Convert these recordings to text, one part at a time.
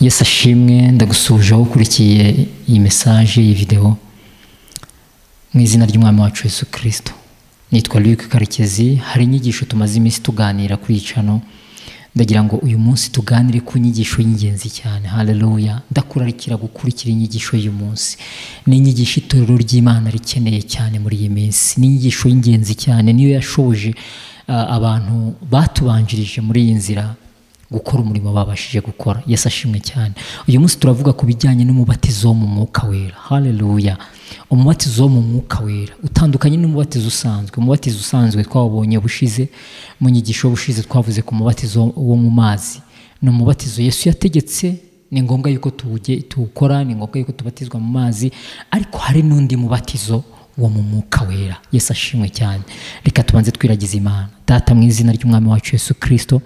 Yesu ashimwe, ndagusuhuje aho ukurikiye iyi message, iyi video, mu izina ry'Umwami wacu Yesu Kristo. Nitwa Luc Karekezi. Hari inyigisho tumaze iminsi tuganira kuri iyi channel, ndagira ngo uyu munsi tuganire ku nyigisho y'ingenzi cyane. Haleluya! Ndakurarikira gukurikira inyigisho y'uyu munsi. Ni inyigisho itorero ry'Imana rikeneye cyane muri iyi minsi, ni inyigisho y'ingenzi cyane, niyo yashoboje abantu batubanjirije muri iyi nzira gukora umurimo babashije gukora. Yesu ashimwe cyane. Uyu munsi turavuga ku bijyanye n'umubatizo wo mu Mwuka Wera. Haleluya! Umubatizo wo mu Mwuka Wera utandukanye n'umubatizo usanzwe. Umubatizo usanzwe twawubonye bushize mu nyigisho bushize, twavuze ku mubatizo wo mu mazi. Ni umubatizo Yesu yategetse, ni ngombwa yuko tuwukora, ni ngombwa yuko tubatizwa mu mazi, ariko hari n'undi mubatizo wo mu Mwuka Wera. Yesu ashimwe cyane. Reka tubanze twiragize Imana. Data, mu izina ry'Umwami wacu Yesu Kristo,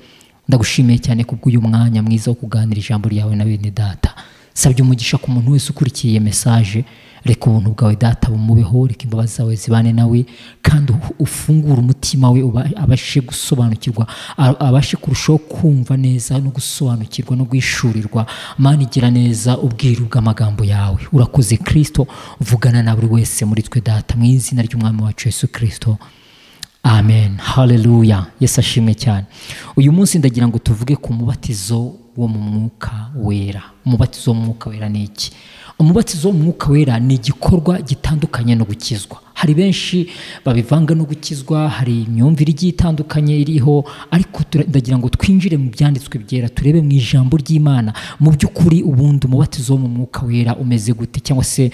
ndagushimiye cyane kubw'uyu mwanya mwiza wo kuganira ijambo ryawe na bene data. Sabye umugisha ku muntu wese ukurikiye iyi message. Reka ubuntu bwawe data bumubeho, reka imbabazi zawe zibane nawe, kandi ufungure umutima we abashe gusobanukirwa, abashe kurushaho kumva neza no gusobanukirwa no guhishurirwa. Mana, igira neza ubwiru bw'amagambo yawe. Urakoze Kristo, vugana na buri wese muri twe data, mu izina ry'Umwami wacu Yesu Kristo. Amen. Haleluya. Yesu ashimwe cyane. Uyu munsi ndagira ngo tuvuge ku mubatizo wo mu Mwuka Wera. Umubatizo wo mu Mwuka Wera ni iki? Umubatizo wo mu Mwuka Wera ni igikorwa gitandukanye no gukizwa. Hari benshi babivanga no gukizwa, hari imyumvire igiye itandukanye iriho, ariko ndagira ngo twinjire mu byanditswe byera, turebe mu ijambo ry'Imana mu by'ukuri ubundi umubatizo wo mu Mwuka Wera umeze gute, cyangwa se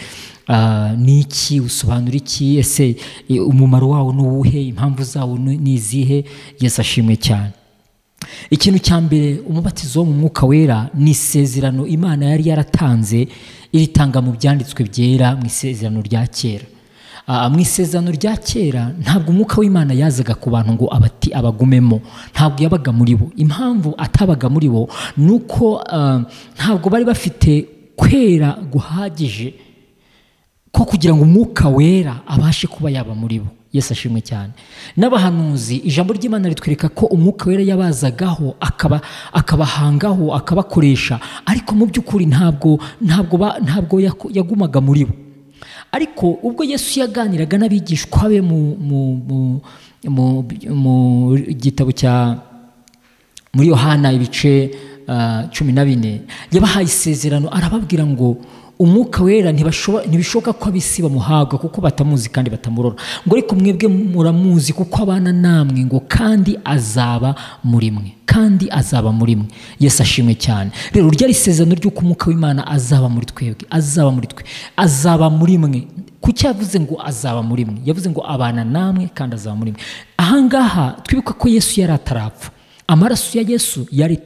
ni iki, usobanura iki, ese umumaro wawo ni uwuhe, impamvu zawo ni izihe? Yesu ashimwe cyane. Ikintu cya mbere, umubatizo wo mu Mwuka Wera ni isezerano Imana yari yaratanze, iritanga mu byanditswe byera mu isezerano rya kera. Mu isezerano rya kera ntabwo Umwuka w'Imana yazaga ku bantu ngo abati abagumemo, ntabwo yabaga muri bo. Impamvu atabaga muri bo nuko ntabwo bari bafite kwera guhagije ko kugira ngo Umwuka Wera abashe kuba yaba muri bo. Yesu ashimwe cyane. N'abahanuzi, ijambo ry'Imana ritwereka ko Umwuka Wera yabazagaho, akabahangaho, akabakoresha, ariko mu by'ukuri ntabwo yagumaga muri bo. Ariko ubwo Yesu yaganiraga n'abigishwa be mu gitabo cya muri Yohana ibice 14, yabahaye isezerano, arababwira ngo Umwuka Wera ntibishoboka ko ab'isi bamuhabwa kuko batamuzi kandi batamurora, ngo ariko mwebwe muramuzi kuko abana namwe, ngo kandi azaba muri mwe, kandi azaba muri mwe. Yesu ashimwe cyane. Rero ryari isezerano ry'uko Umwuka w'Imana azaba muri twebwe, azaba muri twe, azaba muri mwe. Kuki yavuze ngo azaba muri mwe? Yavuze ngo abana namwe kandi azaba muri mwe. Ahangaha twibuka ko Yesu yari atarapfa, amaraso ya Yesu yari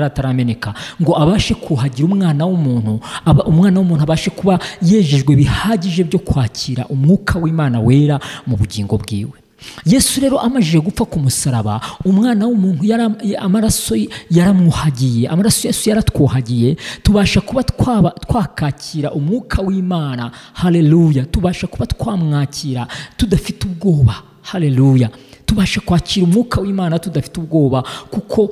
atarameneka ngo abashe kuhagira umwana w'umuntu, umwana w'umuntu abashe kuba yejejwe bihagije byo kwakira Umwuka w'Imana Wera mu bugingo bwiwe. Yesu rero amajije gupfa ku musaraba, umwana w'umuntu amaraso yaramwuhagiye, amaraso Yesu yaratwuhagiye, tubasha kuba twakakira Umwuka w'Imana. Haleluya! Tubasha kuba twamwakira tudafite ubwoba. Haleluya! Tubasha kwakira Umwuka w'Imana tudafite ubwoba, kuko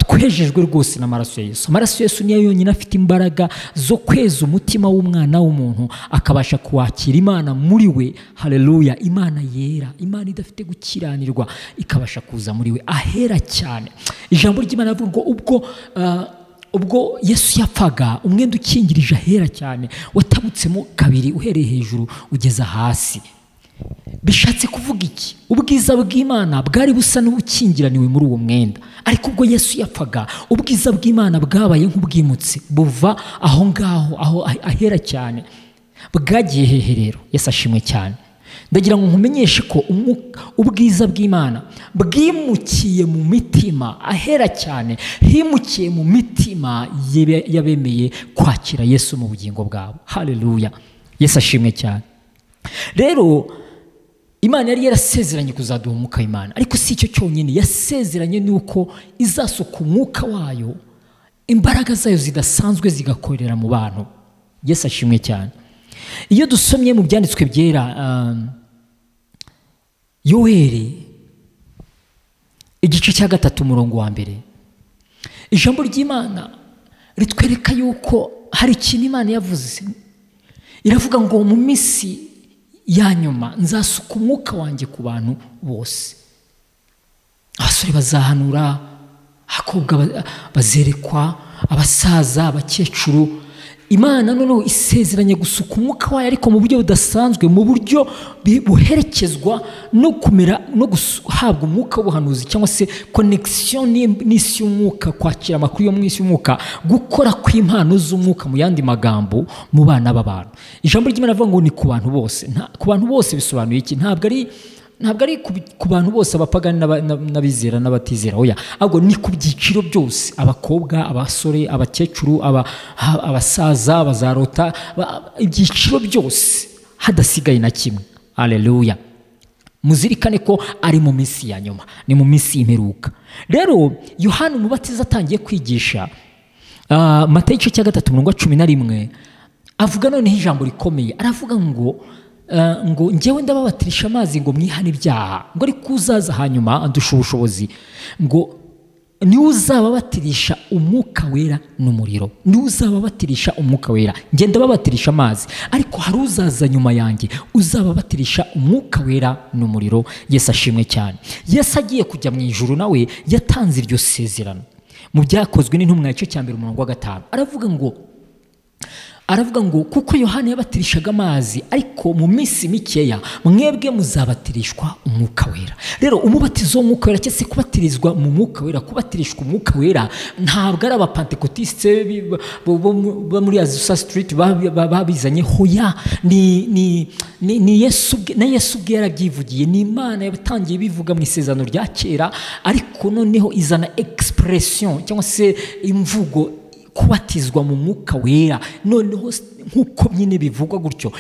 twejejwe rwose n'amaraso ya Yesu. Amaraso ya Yesu niyo yonyine afite imbaraga zo kweza umutima w'umwana w'umuntu, akabasha kwakira Imana muri we. Haleluya! Imana yera, Imana idafite gukiranirwa, ikabasha kuza muri we ahera cyane. Ijambo ry'Imana rivuga ngo ubwo Yesu yapfaga, umwenda ukingirije ahera cyane watabutsemo kabiri, uhereye hejuru ugeza hasi. Bishatse kuvuga iki? Ubwiza bw'Imana bwari busa n'ubukingiraniwe muri uwo mwenda, ariko ubwo Yesu yapfaga, ubwiza bw'Imana bwabaye nk'ubwimutse, buva aho ngaho aho ahera cyane, bwagiye hehe rero? Yesu ashimwe cyane. Ndagira ngo nkumenyeshe ko ubwiza bw'Imana bwimukiye mu mitima ahera cyane, himukiye mu mitima y'abemeye kwakira Yesu mu bugingo bwabo. Haleluya! Yesu ashimwe cyane. Rero Imana yari yarasezeranye kuzaduha Umwuka w'Imana, ariko si icyo cyonyine yasezeranye, nuko izasuka Umwuka wayo, imbaraga zayo zidasanzwe zigakorera mu bantu. Yesu ashimwe cyane. Iyo dusomye mu byanditswe byera, Yoweri igice cya 3 umurongo wa 1, ijambo ry'Imana ritwereka yuko hari ikintu Imana yavuze. Iravuga ngo mu minsi ya nyuma nzasuka umwuka wanjye ku bantu bose. Abasore bazahanura, abakobwa bazerekwa, abasaza, abakecuru. Imana noneho isezeranye gusuka umwuka wayo, ariko mu buryo budasanzwe, mu buryo buherekezwa no kumera no guhabwa umwuka w'ubuhanuzi, cyangwa se connection n'isi y'umwuka, kwakira amakuru yo mu isi y'umwuka, gukora kw'impano z'umwuka, mu yandi magambo mu bana b'abantu. Ijambo ry'Imana rivuga ngo ni ku bantu bose. Ku bantu bose bisobanuye iki? Ntabwo ari ku bantu bose, abapagani n'abizera n'abatizera, oya, ahubwo ni ku byiciro byose: abakobwa, abasore, abakecuru, abasaza, bazarota, ibyiciro byose hadasigaye na kimwe. Haleluya. Muzirikane ko ari mu minsi ya nyuma, ni mu minsi y'imperuka. Rero Yohana Umubatiza atangiye kwigisha, Matayo igice cya 3 umurongo wa 11, avuga noneho ijambo rikomeye. Aravuga ngo njyewe ndababatirisha amazi ngo mwihane ibyaha, ngo ariko uzaza hanyuma andusha ubushobozi, ngo niwe uzababatirisha umwuka wera n'umuriro. Niwe uzababatirisha umwuka wera. Njye ndababatirisha amazi, ariko hari uzaza nyuma yanjye uzababatirisha umwuka wera n'umuriro. Yesu ashimwe cyane. Yesu agiye kujya mu ijuru nawe yatanze iryo sezerano mu Byakozwe n'Intumwa igice cya 1 umurongo wa 5. Aravuga ngo kuko Yohana yabatirishaga amazi, ariko mu minsi mikeya mwebwe muzabatirishwa umwuka wera. Rero umubatizo w'umwuka wera, cyese kubatirizwa mu mwuka wera, kubatirishwa umwuka wera, ntabwo ari abapantekotiste bo muri Azusa Street babizanye. Hoya, ni Yesu, na Yesu ubwe yarabyivugiye. Ni Imana yatangiye bivuga mu isezerano rya kera, ariko noneho izana expression cyangwa se imvugo kubatizwa mu mwuka wera. Noneho nkuko nyine bivugwa gutyo,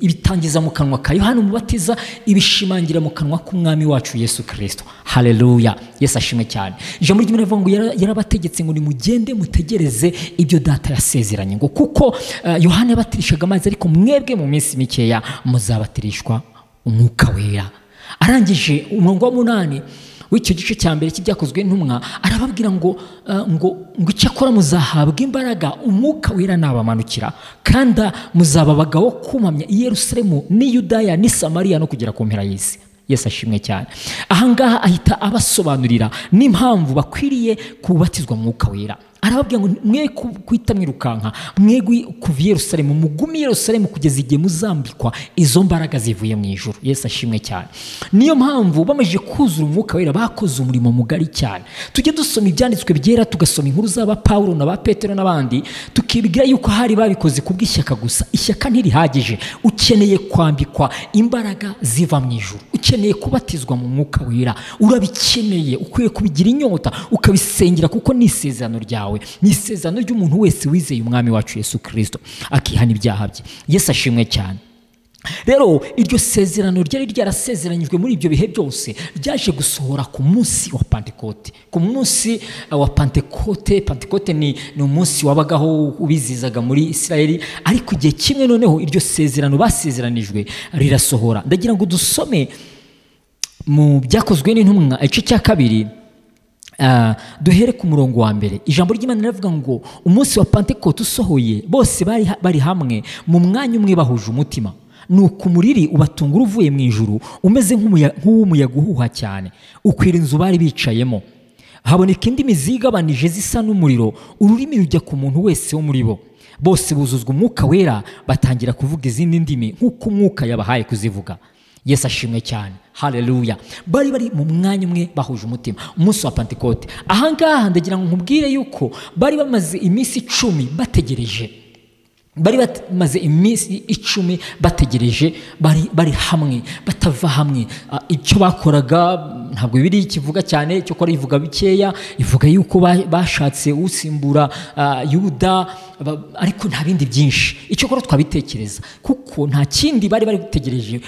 ibitangiza mu kanwa ka Yohana Umubatiza, ibishimangira mu kanwa k'Umwami wacu Yesu Kristo. Haleluya. Yesu ashimwe cyane. Ijambo ry'Imana rivuga ngo yarabategetse ngo nimugende mutegereze ibyo Data yasezeranye, ngo kuko Yohana yabatirishaga amazi, ariko mwebwe mu minsi mikeya muzabatirishwa umwuka wera. Arangije umurongo wa 8 w'icyo gice cya mbere cy'Ibyakozwe n'Intumwa, arababwira ngo ngo icyakora muzahabwa imbaraga umwuka wera nabamanukira, kandi muzaba abagabo kumpamya i Yerusalemu n'i Yudaya n'i Samariya no kugera ku mpera y'isi. Yesu ashimwe cyane. Ahangaha ahita abasobanurira n'impamvu bakwiriye kubatizwa mu mwuka wera. Arababwira ngo mwe kwita mwirukanka, mwe kuva i Yerusalemu, mugume i Yerusalemu kugeza igihe muzambikwa izo mbaraga zivuye mu ijuru. Yesu ashimwe cyane. Niyo mpamvu bamajije kuzura umwuka wera bakoze umurimo mugari cyane. Tujye dusoma ibyanditswe byera, tugasoma inkuru z'aba Paulo na ba Petero n'abandi, tukibwira yuko hari babikoze kubw'ishyaka gusa. Ishyaka ntirihagije, ukeneye kwambikwa imbaraga ziva mu ijuru, ukeneye kubatizwa mu mwuka wera, urabikeneye, ukwiye kubigira inyota ukabisengera, kuko ni isezerano ryawe, ni isezerano ry'umuntu wese wizeye Umwami wacu Yesu Kristo akihana ibyaha bye. Yesu ashimwe cyane. Rero iryo sezerano ryari ryarasezeranyijwe muri ibyo bihe byose ryaje gusohora ku munsi wa Pentekote. Ku munsi wa Pentekote, Pentekote ni umunsi wabagaho ubizizaga muri Isirayeli, ariko igihe kimwe noneho iryo sezerano basezeranijwe rirasohora. Ndagira ngo dusome mu Byakozwe n'Intumwa igice cya 2, duhere ku murongo wa 1. Ijambo ry'Imana riravuga ngo umunsi wa Pentekote usohoye, bose bari hamwe mu mwanya umwe bahuje umutima. Nuko umuriri ubatungura uvuye mu ijuru umeze nk'uw'umuyaga uhuha cyane, ukwira inzu bari bicayemo. Haboneka indimi zigabanije zisa n'umuriro, ururimi rujya ku muntu wese wo muri bo. Bose buzuzwa umwuka wera, batangira kuvuga izindi ndimi nk'uko umwuka yabahaye kuzivuga. Yesu ashimwe cyane. Haleluya. Bari bari mu mwanya umwe bahuje umutima umunsi wa Pentekote. Ahangaha ndagira ngo nkubwire yuko bari bamaze iminsi 10 bategereje. Bari bamaze iminsi 10 bategereje, bari hamwe, batava hamwe. Icyo bakoraga ntabwo biri kivuga cyane, cyo kora ivuga bikeya, ivuga yuko bashatse usimbura Yuda, ariko nta bindi byinshi. Icyo kora twabitekereza, kuko nta kindi bari bari gutegereje,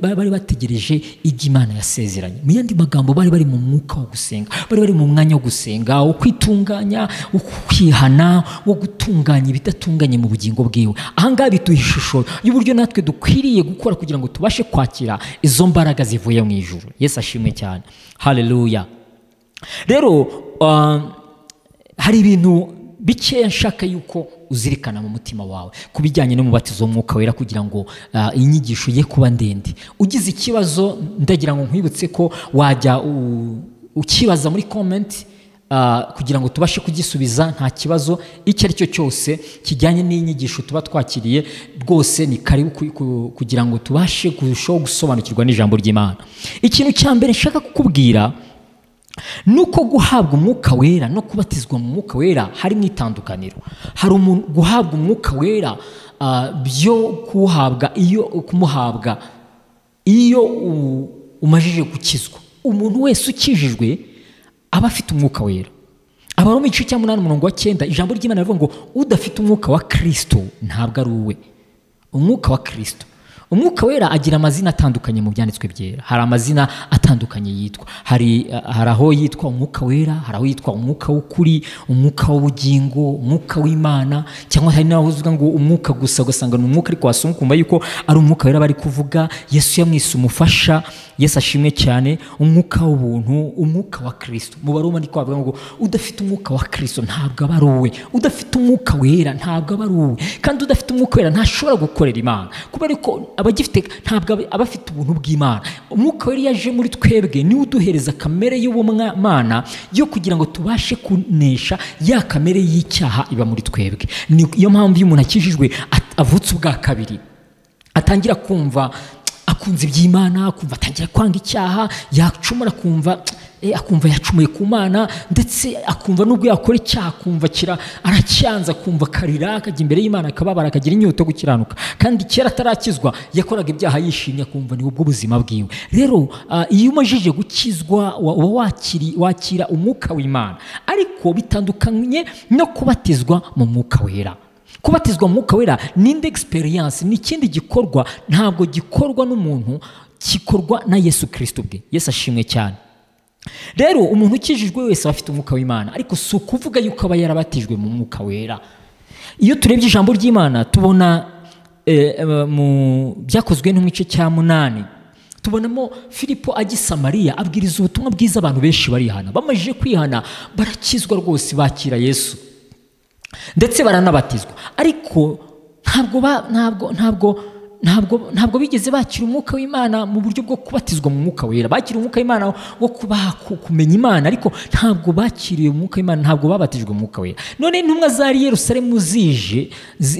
bari bategereje ibyo Imana yasezeranye. Mu yandi magambo bari bari mu mwuka wo gusenga, bari bari mu mwanya wo gusenga, wo kwitunganya, wo kwihana, wo gutunganya ibidatunganye mu bugingo bwiwe. Ahangaha bituha ishusho y'uburyo natwe dukwiriye gukora kugira ngo tubashe kwakira izo mbaraga zivuye mu ijuru. Yesu ashimwe cyane. Haleluya. Rero hari ibintu bikeya nshaka yuko uzirikana mu mutima wawe ku bijyanye n'umubatizo w'umwuka wera, kugira ngo inyigisho ye kuba ndende. Ugize ikibazo ndagira ngo nkwibutse ko wajya ukibaza muri comment kugira ngo tubashe kugisubiza, nta kibazo icyo ari cyo cyose kijyanye n'inyigisho tuba twakiriye, rwose ni karibu kugira ngo tubashe kurushaho gusobanukirwa n'ijambo ry'Imana. Ikintu cya mbere nshaka kukubwira nuko guhabwa umwuka wera no kubatizwa mu mwuka wera harimo itandukaniro. Hari umuntu guhabwa umwuka wera byo kuhabwa iyo kumuhabwa iyo umajije gukizwa. Umuntu wese ukijijwe aba afite umwuka wera. Abaroma igice cya 8 umurongo wa 9, ijambo ry'Imana rivuga ngo udafite umwuka wa Kristo ntabwo ari uwe. Umwuka wa Kristo, umwuka wera agira amazina atandukanye mu byanditswe byera. Hari amazina atandukanye yitwa. Hari aho yitwa umwuka wera, hari aho yitwa umwuka w'ukuri, umwuka w'ubugingo, umwuka w'Imana, cyangwa hari naho uvuga ngo umwuka gusa, ugasanga ni umwuka ariko wasoma ukumva yuko ari umwuka wera bari kuvuga. Yesu yamwise umufasha, Yesu ashimwe cyane, umwuka w'ubuntu, umwuka wa Kristo. Mu Baroma niko bavuga ngo udafite umwuka wa Kristo ntabwo aba ari uwe, udafite umwuka wera ntabwo aba ari uwe, kandi udafite umwuka wera ntashobora gukorera Imana, kubera ko abagifite ntabwo abafite ubuntu bw'Imana. Umwuka wera yaje muri twebwe niwe uduhereza kamere y'ubumana yo kugira ngo tubashe kunesha ya kamere y'icyaha iba muri twebwe. Niyo mpamvu iyo umuntu akijijwe avutse ubwa kabiri atangira kumva akunze iby'Imana, akumva atangira kwanga icyaha, yacumura akumva akumva yacumuye ku Mana, ndetse akumva nubwo yakora icyaha akumva aracyanza, akumva karira, akajya imbere y'Imana akababara, akagira inyota yo gukiranuka. Kandi kera atarakizwa yakoraga ibyaha yishimye, akumva ni ubwo buzima bwiwe. Rero iyo umajije gukizwa wakira umwuka w'Imana, ariko bitandukanye no kubatizwa mu mwuka wera. Kubatizwa mu mwuka wera ni indi experience, ni ikindi gikorwa, ntabwo gikorwa n'umuntu, gikorwa na Yesu Kristo ubwe. Yesu ashimwe cyane. Rero umuntu ukijijwe wese afite umwuka w'Imana, ariko si ukuvuga yuko aba yarabatijwe mu mwuka wera. Iyo turebye ijambo ry'Imana tubona mu byakozwe no mu gice cya 8, tubonamo Filipo ajya i Samariya abwiriza ubutumwa bwiza, abantu benshi barihana, bamajije kwihana barakizwa rwose, bakira Yesu ndetse baranabatizwa. Ariko ntabwo bigeze bakira umwuka w'Imana mu buryo bwo kubatizwa mu mwuka wera. Bakira umwuka w'Imana wo kubaha kumenya Imana, ariko ntabwo bakiriye umwuka w'Imana, ntabwo babatijwe mu mwuka wera. None intumwa zari Yerusalemu zije,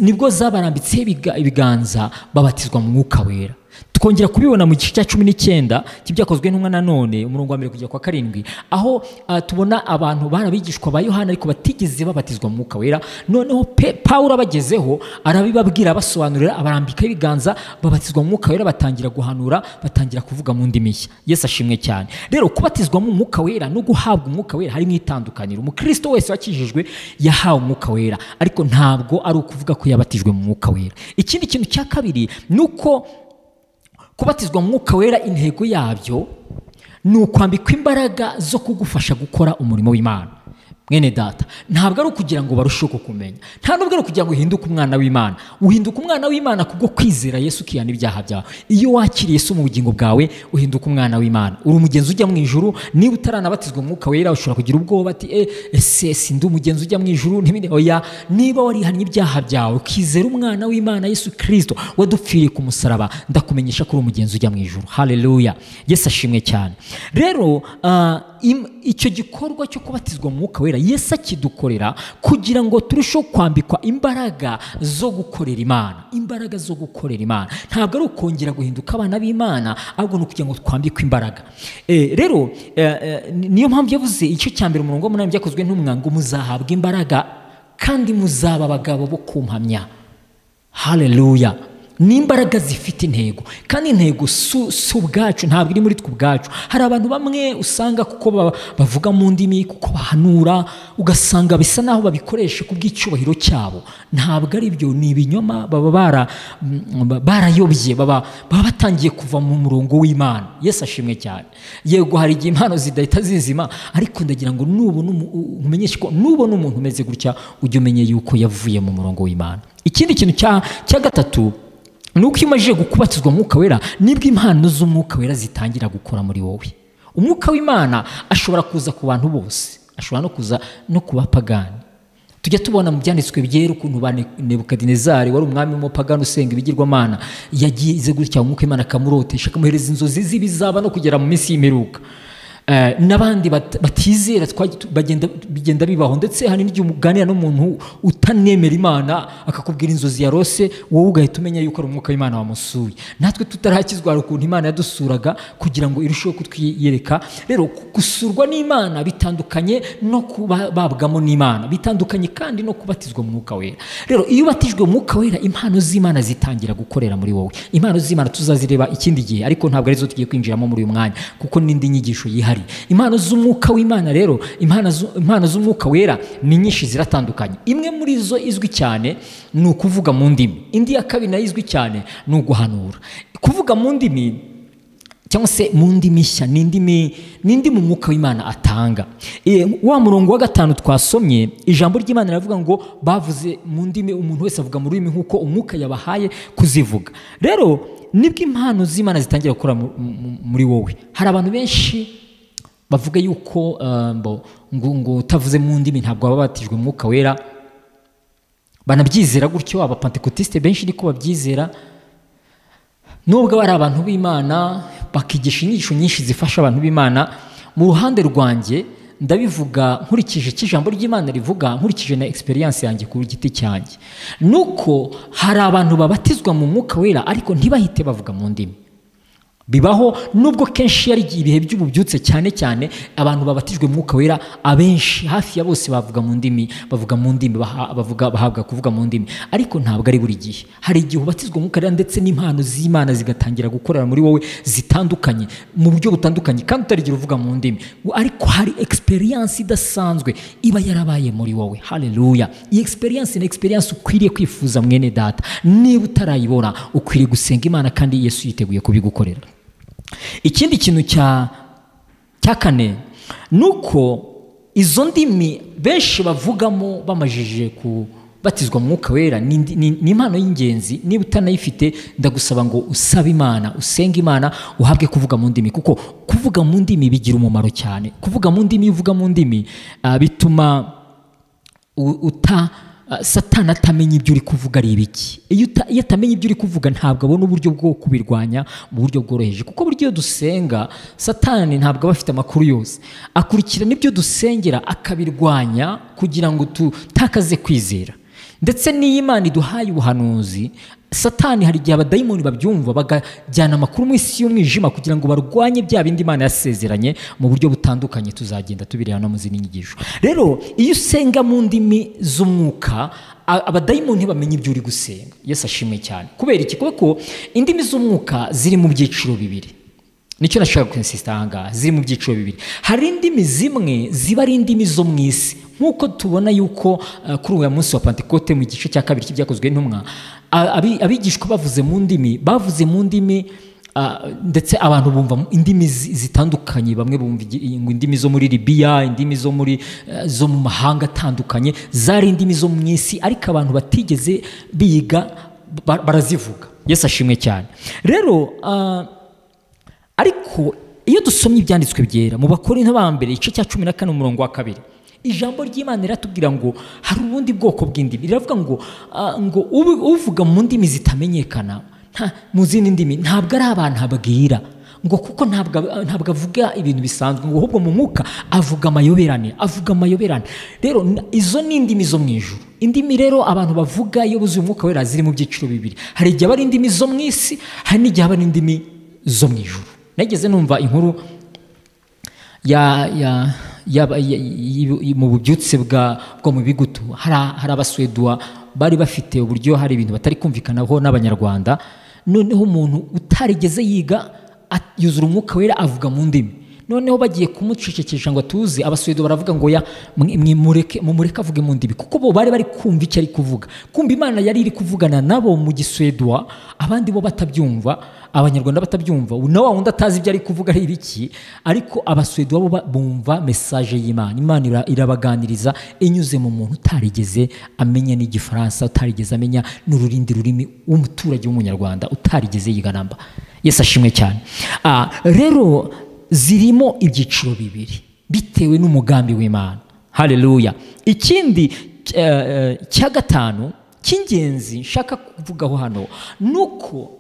nibwo zabarambitse ibiganza babatizwa mu mwuka wera. Twongera kubibona mu gice cya 19 cy'ibyakozwe n'intumwa nanone umurongo wa 1 kugera kwa 7, aho tubona abantu barabigishwa ba Yohana ariko batigeze babatizwa mu mwuka wera. Noneho Paulo abagezeho arabibabwira, abasobanurira, abarambika ibiganza, babatizwa mu mwuka wera, batangira guhanura, batangira kuvuga mu ndimi nshya. Yesu ashimwe cyane. Rero kubatizwa mu mwuka wera no guhabwa umwuka wera harimo itandukaniro. Umukristo wese wakijijwe yahawe umwuka wera, ariko ntabwo ari ukuvuga ko yabatijwe mu mwuka wera. Ikindi kintu cya kabiri nuko kubatizwa mu mwuka wera intego yabyo ni ukwambikwa imbaraga zo kugufasha gukora umurimo w'Imana. Mwene data, ntabwo ari ukugira ngo barusheho kukumenya, nta nubwo ari ukugira ngo uhinduke umwana w'Imana. Uhinduka umwana w'Imana kubwo kwizera Yesu ukihana ibyaha byawe. Iyo wakiriye Yesu mu bugingo bwawe uhinduka umwana w'Imana, uri umugenzi ujya mu ijuru. Niba utaranabatizwa mu mwuka wera ushobora kugira ubwoba ati ese sindi umugenzi ujya mu ijuru? Oya, niba warihannye ibyaha byawe ukizera umwana w'Imana Yesu Kristo wadupfiriye ku musaraba, ndakumenyesha ko uri umugenzi ujya mu ijuru. Haleluya, Yesu ashimwe cyane. Rero icyo gikorwa cyo kubatizwa mu mwuka wera Yesu akidukorera kugira ngo turusheho kwambikwa imbaraga zo gukorera Imana. Imbaraga zo gukorera Imana ntabwo ari ukongera guhinduka abana b'Imana, ahubwo ni ukugira ngo twambikwe imbaraga. Rero niyo mpamvu yavuze igice cya 1 umurongo wa 8 byakozwe n'intumwa ngo muzahabwa imbaraga kandi muzaba abagabo bo kumpamya. Haleluya. Ni imbaraga zifite intego, kandi intego si ubwacu, ntabwo iri muri twe ubwacu. Hari abantu bamwe usanga kuko bavuga mu ndimi, kuko bahanura, ugasanga bisa naho babikoresha kubw'icyubahiro cyabo. Ntabwo ari byo, ni ibinyoma, baba barayobye, baba batangiye kuva mu murongo w'Imana. Yesu ashimwe cyane. Yego hari igihe impano zidahita zizima, ariko ndagira ngo nubona umenyeshe ko nubona umuntu umeze gutya ujye umenye yuko yavuye mu murongo w'Imana. Ikindi kintu cya gatatu nuko iyo umajije gukubatizwa umwuka wera nibwo impano z'umwuka wera zitangira gukora muri wowe. Umwuka w'Imana ashobora kuza ku bantu bose, ashobora no kuza no ku bapagani. Tujya tubona mu byanditswe byera ukuntu ba Nebukadinezari wari umwami w'umupagani usenga ibigirwamana yagize gutya umwuka w'Imana akamurotesha, akamuhereza inzozi z'ibizaba no kugera mu minsi y'imperuka. N'abandi batizera bigenda bibaho, ndetse hari n'igihe uganira n'umuntu utanemera Imana akakubwira inzozi yarose, wowe ugahita umenya yuko ari umwuka w'Imana wamusuye. Natwe tutarakizwa hari ukuntu Imana yadusuraga kugira ngo irusheho kutwiyereka. Rero gusurwa n'Imana bitandukanye no kubabwamo n'Imana, bitandukanye kandi no kubatizwa mu mwuka wera. Rero iyo ubatijwe mu mwuka wera, impano z'Imana zitangira gukorera muri wowe. Impano z'Imana tuzazireba ikindi gihe, ariko ntabwo arizo tugiye kwinjiramo muri uyu mwanya kuko n'indi nyigisho yihariye. Impano z'umwuka w'Imana rero, impano z'umwuka wera ni nyinshi ziratandukanye. Imwe muri zo izwi cyane ni ukuvuga mu ndimi, indi ya kabiri nayo izwi cyane ni uguhanura. Kuvuga mu ndimi cyangwa se mu ndimi nshya ni indimi umwuka w'Imana atanga. Wa murongo wa 5 twasomye, ijambo ry'Imana riravuga ngo bavuze mu ndimi, umuntu wese avuga mu rurimi nk'uko umwuka yabahaye kuzivuga. Rero nibwo impano z'Imana zitangira gukora muri wowe. Hari abantu benshi bavuga yuko ngo utavuze mu ndimi ntabwo baba batijwe umwuka wera, banabyizera gutyo. Abapantekotiste benshi niko babyizera, nubwo bari abantu b'Imana bakigisha inyigisho nyinshi zifasha abantu b'Imana. Mu ruhande rwanjye ndabivuga nkurikije icyo ijambo ry'Imana rivuga, nkurikije na experience yanjye ku giti cyanjye, nuko hari abantu babatizwa mu mwuka wera ariko ntibahite bavuga mu ndimi. Bibaho, nubwo kenshi yari ibihe by'ububyutse cyane cyane abantu babatijwe mwuka wera abenshi hafi ya bose bavuga mu ndimi, bahabwa kuvuga mu ndimi, ariko ntabwo ari buri gihe. Hari igihe ubatizwa mwuka wera ndetse n'impano z'Imana zigatangira gukorera muri wowe zitandukanye mu buryo butandukanye, kandi utarigira uvuga mu ndimi, ariko hari experience idasanzwe iba yarabaye muri wowe. Haleluya! Iyi experience ni experience ukwiriye kwifuza mwene data. Niba utarayibona ukwiriye gusenga Imana, kandi Yesu yiteguye kubigukorera. Ikindi kintu cya kane nuko izo ndimi benshi bavugamo bamajije kubatizwa mu mwuka wera ni impano y'ingenzi. Niba utanayifite ndagusaba ngo usabe Imana, usenge Imana, uhabwe kuvuga mu ndimi, kuko kuvuga mu ndimi bigira umumaro cyane. Kuvuga mu ndimi, uvuga mu ndimi bituma Satani atamenya ibyo uri kuvuga ari ibiki. Iyo atamenya ibyo uri kuvuga ntabwo abona uburyo bwo kubirwanya mu buryo bworoheje, kuko buryo dusenga Satani ntabwo aba afite amakuru yose, akurikirana ibyo dusengera akabirwanya kugira ngo tutakaze kwizera. Ndetse n'iyo Imana iduhaye ubuhanuzi, Satani hari igihe abadayimoni babyumva bakajyana amakuru mu isi y'umwijima kugira ngo barwanye bya bindi Imana yasezeranye mu buryo butandukanye. Tuzagenda tubireba no mu zindi nyigisho. Rero iyo usenga mu ndimi z'umwuka, abadayimoni ntibamenye ibyo uri gusenga. Yesu ashimwe cyane. Kubera iki? Kuko indimi z'umwuka ziri mu byiciro bibiri. Nicyo nashaka kwinsista aha ngaha, ziri mu byiciro bibiri. Hari indimi zimwe ziba ari indimi zo mu isi, nk'uko tubona yuko kuri uyu munsi wa Pentekote mu gice cya 2 cy'ibyakozwe n'intumwa, abigishwa bavuze mu ndimi, ndetse abantu bumva indimi zitandukanye. Bamwe bumva indimi zo muri Libya, indimi zo muri zo mu mahanga atandukanye, zari indimi zo mu isi, ariko abantu batigeze biga barazivuga. Yesu ashimwe cyane. Rero ariko iyo dusomye ibyanditswe byera mu Bakorinto ba mbere igice cya 14 umurongo wa 2, ijambo ry'Imana riratubwira ngo hari ubundi bwoko bw'indimi. Riravuga ngo ngo uvuga mu ndimi zitamenyekana mu zindi ndimi ntabwo ari abantu abwira, ngo kuko ntabwo avuga ibintu bisanzwe, ngo ahubwo mu mwuka avuga amayoberane, avuga amayoberane. Rero izo ni indimi zo mu ijuru. Indimi rero abantu bavuga iyo buzuye umwuka wera ziri mu byiciro bibiri. Hari igihe ari indimi zo mu isi, hari n'igihe ari indimi zo mu ijuru. Nageze numva inkuru ya mu bubyutse bwo mu bigutu, hari abaswedwa bari bafite uburyo hari ibintu batari kumvikanaho n'abanyarwanda. Noneho umuntu utarigeze yiga yuzura umwuka wera avuga mu ndimi. Noneho bagiye kumucecekesha ngo atuze, abaswedwa baravuga ngo ya mumureke avuge mu ndimi, kuko bo bari bari kumva icyo ari kuvuga. Kumva Imana yari iri kuvugana nabo mu giswedwa, abandi bo batabyumva, abanyarwanda batabyumva, na wa wundi atazi ibyo ari kuvuga ari ibiki, ariko abaswedwa bo bumva message y'Imana. Imana irabaganiriza inyuze mu muntu utarigeze amenya n'igifaransa, utarigeze amenya n'ururindi rurimi, w'umuturage w'umunyarwanda utarigeze yiga namba. Yesu ashimwe cyane. Rero zirimo ibyiciro bibiri bitewe n'umugambi w'Imana. Haleluya. Ikindi cya gatanu cy'ingenzi nshaka kuvugaho hano nuko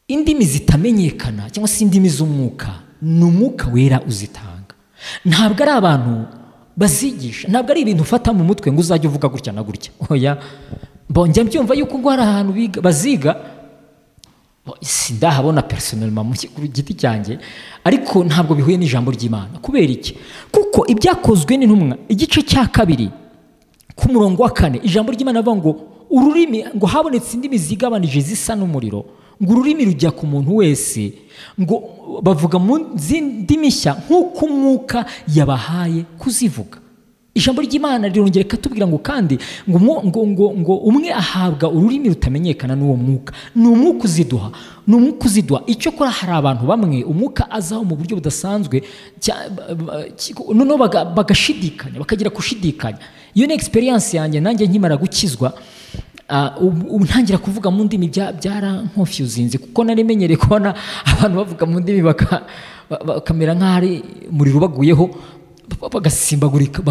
indimi zitamenyekana cyangwa se indimi z'umwuka ni umwuka wera uzitanga. Ntabwo ari abantu bazigisha, ntabwo ari ibintu ufata mu mutwe ngo uzajye uvuga gutya na gutya. Oya, njya mbyumva yuko ngo hari ahantu baziga, sindahabona personnellement ku giti cyanjye, ariko ntabwo bihuye n'ijambo ry'Imana. Kubera iki? Kuko ibyakozwe n'intumwa igice cya 2 ku murongo wa 4 ijambo ry'Imana avuga ngo ururimi, ngo habonetse indimi zigabanije zisa n'umuriro, ngo ururimi rujya ku muntu wese, ngo bavuga mu ndimi nshya nk'uko umwuka yabahaye kuzivuga. Ijambo ry'Imana rirongera katubwira ngo kandi ngo umwe ahabwa ururimi rutamenyekana n'uwo mwuka. Ni umwuka uziduha, ni umwuka uziduha. Icyo kora hari abantu bamwe umwuka azaho mu buryo budasanzwe, noneho bagashidikanya, bakagira kushidikanya. Iyo ni experience yanjye nanjye nkimara gukizwa, ntangira kuvuga mu ndimi byarankonfuzinze, kuko nari menyereye kubona abantu bavuga mu ndimi bakamera nk'aho ari umuriro ubaguyeho, bagasimbagurika.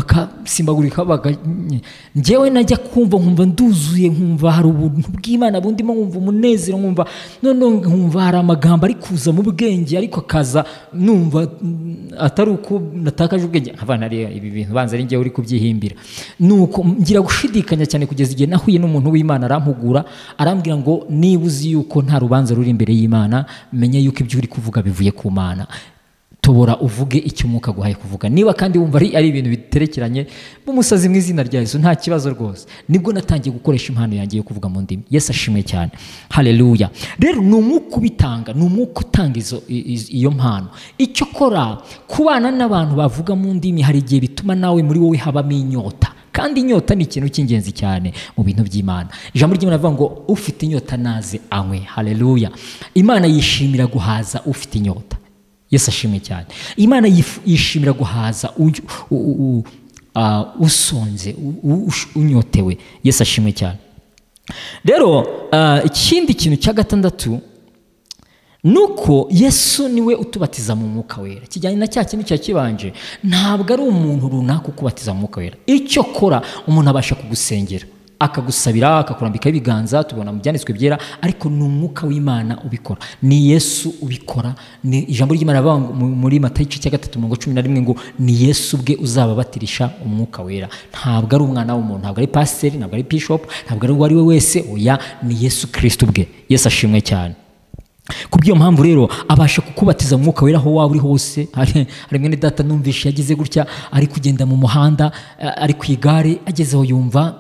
Njyewe najya kumva nkumva nduzuye, nkumva hari ubuntu bw'Imana bundimo, nkumva umunezero, nkumva none nkumva hari amagambo ari kuza mu bwenge, ariko akaza numva atari uko natakaje ubwenge, nkavana ari ibi bintu banza ari njyewe uri kubyihimbira. Nuko ngira gushidikanya cyane kugeza igihe nahuye n'umuntu w'Imana arampugura, arambwira ngo niba uzi yuko nta rubanza ruri imbere y'Imana, menya yuko ibyo uri kuvuga bivuye ku Mana, tobora uvuge icyo umwuka aguhaye kuvuga. Niba kandi wumva ari ibintu biterekeranye b'umusazi mu izina rya Yesu, nta kibazo rwose. Nibwo natangiye gukoresha impano yanjye yo kuvuga mu ndimi. Yesu ashimwe cyane, haleluya. Rero ni umwuka ubitanga, ni umwuka utanga iyo mpano. Icyo kora kubana n'abantu bavuga mu ndimi hari igihe bituma nawe muri wowe habamo inyota, kandi inyota ni ikintu cy'ingenzi cyane mu bintu by'Imana. Ijambo ry'Imana rivuga ngo ufite inyota naze anywe, haleluya. Imana yishimira guhaza ufite inyota. Yesu ashimwe cyane. Imana yishimira guhaza usonze, unyotewe. Yesu ashimwe cyane. Rero ikindi kintu cya gatandatu nuko Yesu niwe utubatiza mu mwuka wera. Kijyanye na cya kintu cya kibanje, ntabwo ari umuntu runaka ukubatiza mu mwuka wera. Icyo kora umuntu abasha kugusengera, akagusabira, akakurambika ibiganza, tubona mu byanditswe byera, ariko ni umwuka w'Imana ubikora, ni Yesu ubikora. Ni ijambo ry'Imana rivuga muri Matayo igice cya 3:11 ngo ni Yesu ubwe uzababatirisha umwuka wera. Ntabwo ari umwana w'umuntu, ntabwo ari pasiteri, ntabwo ari bishop, ntabwo ari uwo ari we wese, oya, ni Yesu Kristo ubwe. Yesu ashimwe cyane. Kubw'iyo mpamvu rero abasha kukubatiza umwuka wera aho waba uri hose. Hari mwene data numvishe yagize gutya, ari kugenda mu muhanda, ari ku igare, agezeho yumva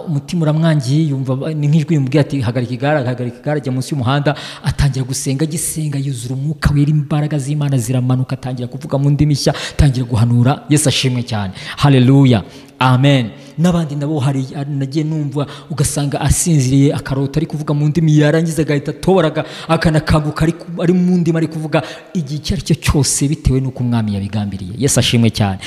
umutima uramwangiye, yumva ni nk'ijwi rimubwiye ati hagarika igare, hagarika igare, ajya munsi y'umuhanda, atangira gusenga, agisenga yuzura umwuka wera, imbaraga z'Imana ziramanuka, atangira kuvuga mu ndimi nshya, atangira guhanura. Yesu ashimwe cyane, haleluya, amen. N'abandi nabo hari nagiye numva ugasanga asinziriye akarota ari kuvuga mu ndimi, yarangiza agahita atoboraga akanakanguka ari mu ndimi ari kuvuga igihe icyo ari cyo cyose, bitewe n'uko umwami yabigambiriye. Yesu ashimwe cyane.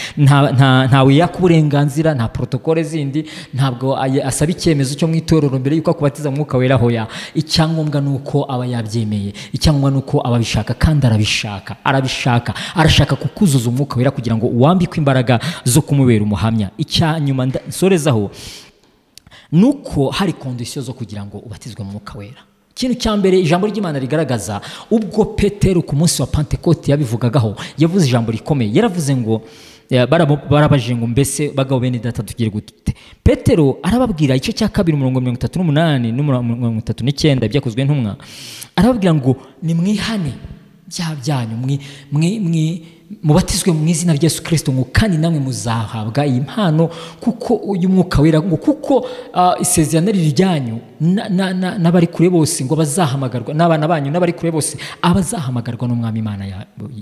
Ntawe yaka uburenganzira, nta protokole zindi, ntabwo asaba icyemezo cyo mu itorero mbere yuko akubatiza umwuka wera. Hoya, icyangombwa nuko aba yabyemeye, icyangombwa nuko aba abishaka, kandi arabishaka, arabishaka, arashaka kukuzuza umwuka wera kugira ngo uwambikwe imbaraga zo kumubera umuhamya. Icyanyuma nsorezaho nuko hari condition zo kugira ngo ubatizwe mu mwuka wera. Ikintu cya mbere ijambo ry'Imana rigaragaza, ubwo Petero ku munsi wa Pentekote yabivugagaho, yavuze ijambo rikomeye. Yaravuze ngo barabajije ngo mbese bagabo bene data tugire gute? Petero arababwira igice cya 2 umurongo 38 n'umurongo 39 byakozwe n'intumwa, arababwira ngo nimwihane byaha byanyu, mubatizwe mu izina rya Yesu Kristo, ngo kandi namwe muzahabwa iyi mpano kuko uyu mwuka wera, ngo kuko isezerano ryanyu n'abari kure bose ngo bazahamagarwa, n'abana banyu n'abari kure bose abazahamagarwa n'umwami Imana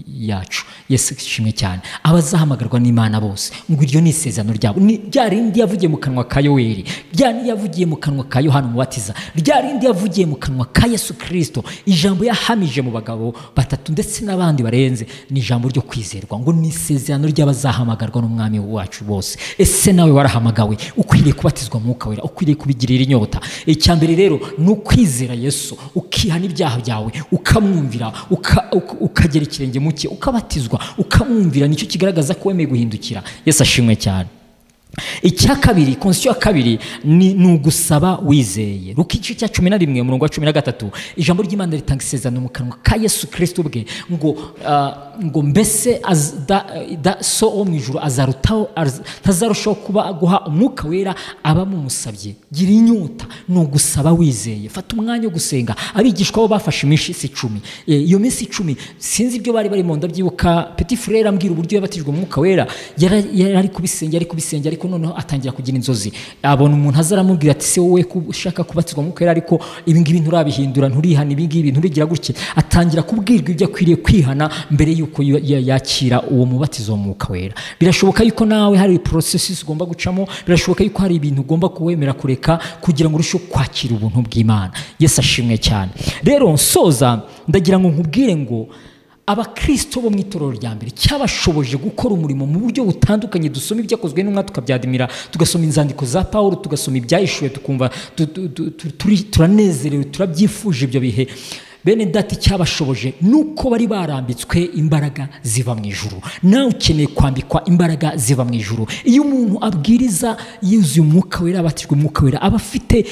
yacu. Yesu ishimwe cyane. Abazahamagarwa n'Imana bose, ngo iryo ni isezerano ryabo. Ni rya rindi yavugiye mu kanwa ka Yoweri, rya rindi yavugiye mu kanwa ka Yohana Umubatiza, rya rindi yavugiye mu kanwa ka Yesu Kristo. Ijambo yahamije mu bagabo batatu ndetse n'abandi barenze, ni ijambo ryo kwizerwa, ngo ni isezerano ry'abazahamagarwa n'umwami wacu bose. Ese nawe warahamagawe, ukwiriye kubatizwa mwuka wera, ukwiriye kubigirira inyota. Icya mbere rero ni ukwizera Yesu, ukihana ibyaha byawe, ukamwumvira, ukagera ikirenge mu cye, ukabatizwa, ukamwumvira. Nicyo kigaragaza ko wemeye guhindukira. Yesu ashimwe cyane. Icya kabiri, condition ya kabiri ni ugusaba wizeye. Luka igice cya 11 umurongo wa 13, ijambo ry'Imana ritanga isezerano mu kanwa ka Yesu Kristo ubwe ngo mbese so wo mu ijuru azarutaho ntazarushaho kuba guha umwuka wera abamumusabye. Gira inyota, ni ugusaba wizeye. Fata umwanya wo gusenga. Abigishwa bo bafashe iminsi 10. Iyo minsi 10 sinzi ibyo bari barimo, ndabyibuka Petit Frere ambwira uburyo yabatijwe umwuka wera, yari kubisenga ari kubisenga, ariko noneho atangira kugira inzozi, abona umuntu azaramubwira ati se wowe ushaka kubatizwa umwuka wera, ariko ibi ngibi nturabihindura, nturihana ibi ngibi, nturigira gutya. Atangira kubwirwa ibyo akwiriye kwihana mbere yuko yakira uwo mubatizo w'umwuka wera. Birashoboka yuko nawe hari processes ugomba gucamo, birashoboka yuko hari ibintu ugomba kuwemera kureka kugira ngo urusheho kwakira ubuntu bw'Imana. Yesu ashimwe cyane. Rero nsoza ndagira ngo nkubwire ngo abakristo bo mu itorero rya mbere cyabashoboje gukora umurimo mu buryo butandukanye. Dusoma ibyakozwe n'umwa tukabyadimira, tugasoma inzandiko za Paulo, tugasoma ibyahishuwe, tukumva turanezerewe, turabyifuje ibyo bihe. Bene data, cyabashoboje nuko bari barambitswe imbaraga ziva mu ijuru. Nawe ukeneye kwambikwa imbaraga ziva mu ijuru. Iyo umuntu abwiriza yuzuye umwuka wera, abatijwe umwuka wera, aba afite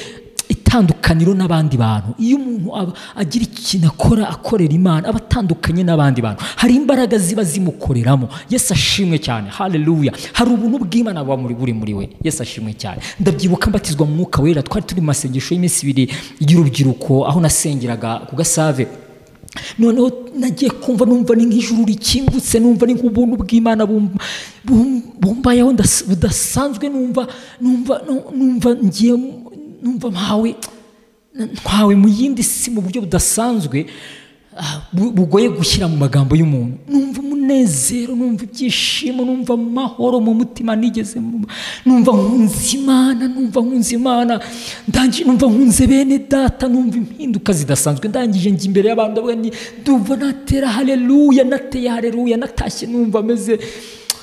itandukaniro n'abandi bantu. Iyo umuntu agira ikintu akora akorera Imana, aba atandukanye n'abandi bantu. Hari imbaraga ziba zimukoreramo. Yesu ashimwe cyane. Haleluya. Hari ubuntu bw'Imana buba buri muri we. Yesu ashimwe cyane. Ndabyibuka mbatizwa mu mwuka wera, twari turi mu masengesho y'iminsi 2 y'urubyiruko aho nasengeraga ku Gasave. Noneho nagiye kumva numva ni nk'ijuru rikingutse, numva ni nk'ubuntu bw'Imana bumbayeho budasanzwe, numva ngiye, numva mpawe mu yindi si mu buryo budasanzwe bugoye gushyira mu magambo y'umuntu. Numva umunezero, numva ibyishimo, numva amahoro mu mutima nigeze, numva nkunze Imana, numva nkunze Imana, ndangije numva nkunze bene data, numva impinduka zidasanzwe. Ndangije njye imbere y'abantu ndavuga nti ndumva natera haleluya, nateye haleluya, natashye numva meze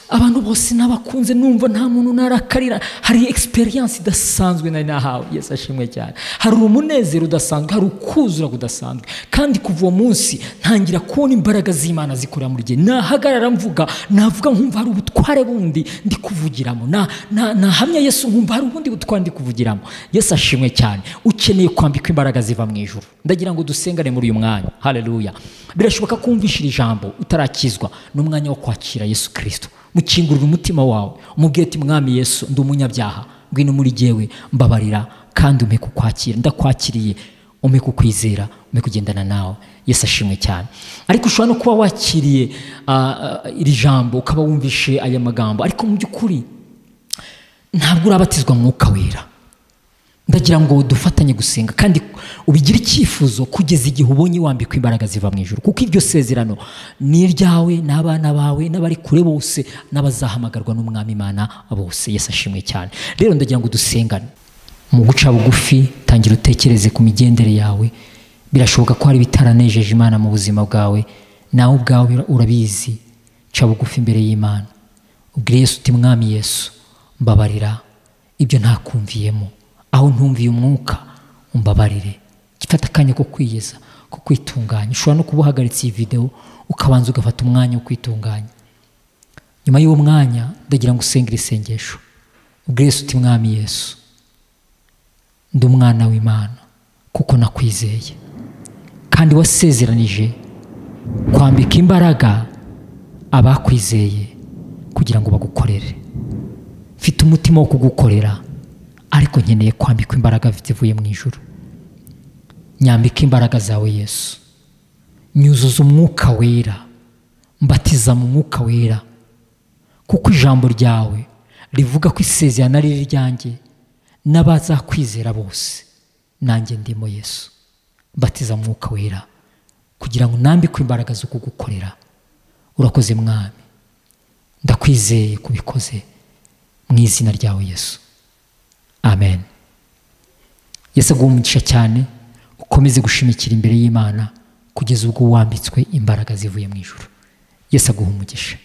abantu bose nabakunze, numva nta muntu narakarira. Hari experience idasanzwe nari nahawe. Yesu ashimwe cyane. Hari umunezero udasanzwe, hari ukuzura kudasanzwe. Kandi kuva uwo munsi ntangira kubona imbaraga z'Imana zikorera muri jye. Nahagarara mvuga, navuga nkumva hari ubutware bundi ndi kuvugiramo, nahamya Yesu nkumva hari ubundi butware ndi kuvugiramo. Yesu ashimwe cyane. Ukeneye kwambikwa imbaraga ziva mu ijuru. Ndagira ngo dusengane muri uyu mwanya. Haleluya. Birashoboka kumvishira ijambo utarakizwa, n'umwanya wo kwakira Yesu Kristo. Mukingurira umutima wawe, umubwire ati Mwami Yesu, ndi umunyabyaha, ngwino muri jyewe, mbabarira kandi umpe kukwakira, ndakwakiriye, umpe kukwizera, umpe kugendana nawe. Yesu ashimwe cyane. Ariko ushobora no kuba wakiriye iri jambo, ukaba wumvishe aya magambo, ariko mu by'ukuri ntabwo urabatizwa mwuka wera. Ndagira ngo dufatanye gusenga kandi ubigire icyifuzo kugeza igihe ubonye wambikwa imbaraga ziva mu ijuru, kuko iryo sezerano ni iryawe n'abana bawe n'abari kure bose n'abazahamagarwa n'Umwami Imana bose. Yesu ashimwe cyane. Rero ndagira ngo dusengane. Mu guca bugufi, tangira utekereze ku migendere yawe. Birashoboka ko hari bitaranejeje Imana mu buzima bwawe, nawe ubwawe urabizi. Ca bugufi imbere y'Imana, ubwire Yesu uti Mwami Yesu, mbabarira ibyo ntakumviyemo, aho ntumviye umwuka umbabarire. Gifata akanya ko kwiyeza, ko kwitunganya. Ushobora no kuba uhagaritse iyi video ukabanza ugafata umwanya wo kwitunganya. Nyuma y'uwo mwanya ndagira ngo usengere isengesho, ubwire Yesu uti Mwami Yesu, ndi umwana w'Imana kuko nakwizeye, kandi wasezeranije kwambika imbaraga abakwizeye kugira ngo bagukorere. Mfite umutima wo kugukorera, ariko nkeneye kwambikwa imbaraga zivuye mu ijuru. Nyambika imbaraga zawe Yesu, nyuzuza umwuka wera, mbatiza mu mwuka wera, kuko ijambo ryawe rivuga ko isezerano ari iryanjye n'abazakwizera bose, nanjye ndimo Yesu. Mbatiza mu mwuka wera kugira ngo nambikwe imbaraga zo kugukorera. Urakoze Mwami, ndakwizeye kubikoze mu izina ryawe Yesu. Amen. Yesu aguhe umugisha cyane, ukomeze gushimikira imbere y'Imana kugeza ubwo wambitswe imbaraga zivuye mu ijuru. Yesu aguhe umugisha.